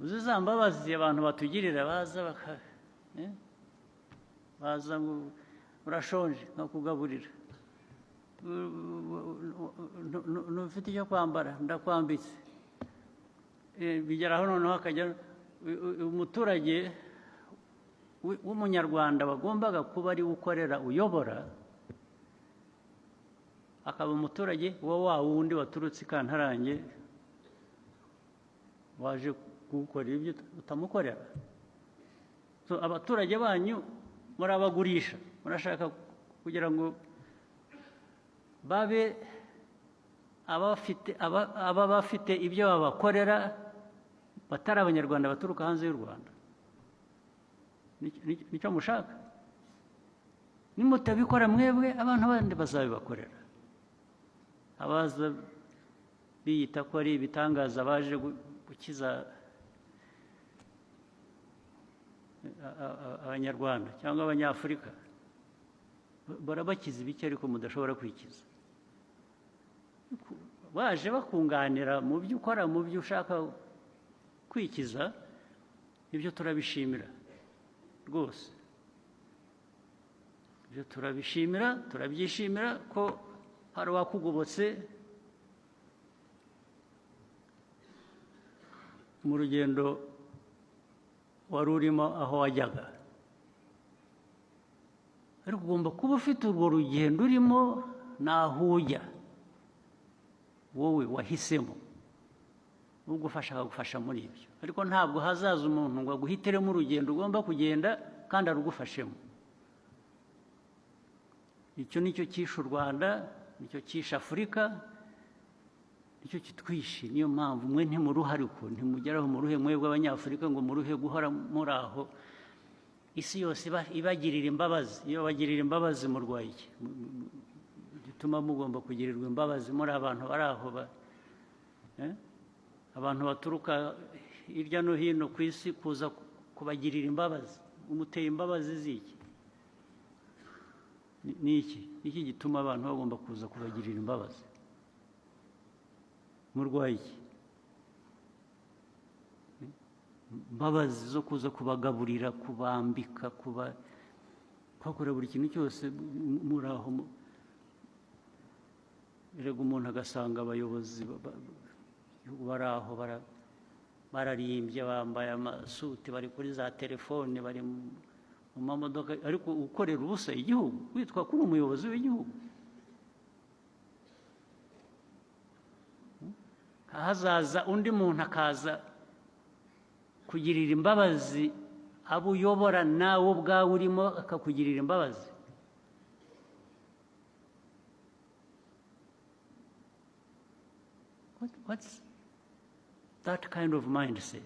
Uzi za mbabazi abantu batugirira, baza baka, baza ngo urashonje nkakugaburira, ntufite icyo kwambara ndakwambitse. Bigeraho noneho akajya umuturage w'Umunyarwanda wagombaga kuba ari we ukorera, uyobora, akaba umuturage wa wa wundi waturutse i Kantarange waje kugukorera ibyo utamukorera. So, abaturage banyu murabagurisha, murashaka kugira ngo babe abafite aba bafite ibyo babakorera batari Abanyarwanda baturuka hanze y'u Rwanda. Nicyo mushaka? Nimutabikora mwebwe, abantu bandi bazabibakorera, abaza biyita ko ari ibitangaza baje gukiza Abanyarwanda cyangwa Abanyafurika. Barabakiza ibiki ariko mudashobora kwikiza? Baje bakunganira mu byo ukora, mu byo ushaka kwikiza, ibyo turabishimira rwose, ibyo turabishimira, turabyishimira ko hari uwakugobotse mu rugendo wari urimo aho wajyaga. Ariko ugomba kuba ufite urwo rugendo urimo n'aho ujya wowe wahisemo, ugufasha akagufasha muri ibyo. Ariko ntabwo hazaza umuntu ngo aguhitiremo urugendo ugomba kugenda kandi arugufashemo. Icyo nicyo cyishe u Rwanda, nicyo cyishe Afurika, nicyo kitwishe. Niyo mpamvu mwe ntimuruha, ariko ntimugeraho muruhe mwebwe Abanyafurika ngo muruhe guhora muri aho isi yose ibagirira imbabazi. Iyo bagirira imbabazi, murwaye iki gituma mugomba kugirirwa imbabazi muri abantu bari aho, abantu baturuka hirya no hino ku isi kuza kubagirira imbabazi? Umuteye imbabazi z'iki? Ni iki? Iki gituma abantu bagomba kuza kubagirira imbabazi? Murwaye iki? Imbabazi zo kuza kubagaburira, kubambika, kubakorera buri kintu cyose muri aho. Erega umuntu agasanga abayobozi bari aho bararimbye, bambaye amasuti, bari kuri za telefone, bari mu mamodoka, ariko ukorera ubusa igihugu, witwa ko uri umuyobozi w'igihugu. Hazaza undi muntu akaza kugirira imbabazi abo uyobora, nawe ubwawe urimo, akakugirira imbabazi. What's that kind of mindset?